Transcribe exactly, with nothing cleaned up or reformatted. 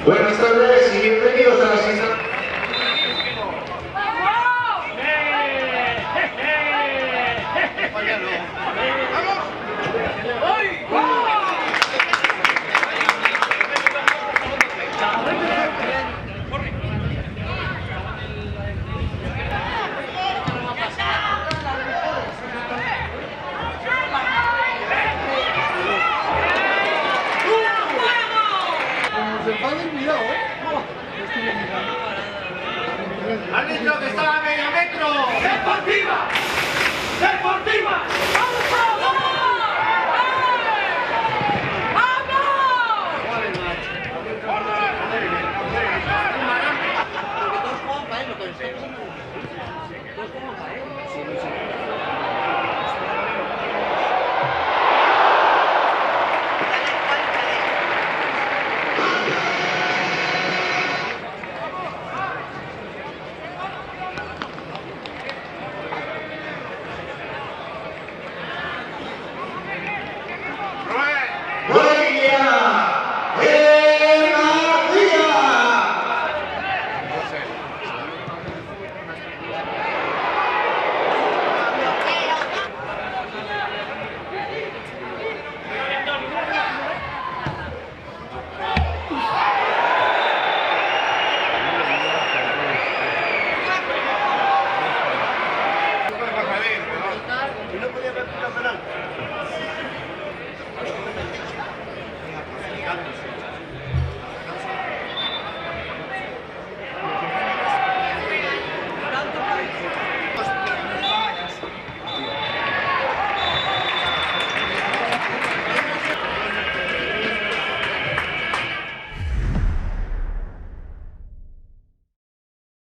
Buenas tardes y bienvenidos a las instalaciones. Como se enfaden, cuidado, ¿eh? ¡Árbitro, que está a medio metro! ¡Deportiva! ¡Deportiva! ¡Vamos, vamos! ¡Vamos!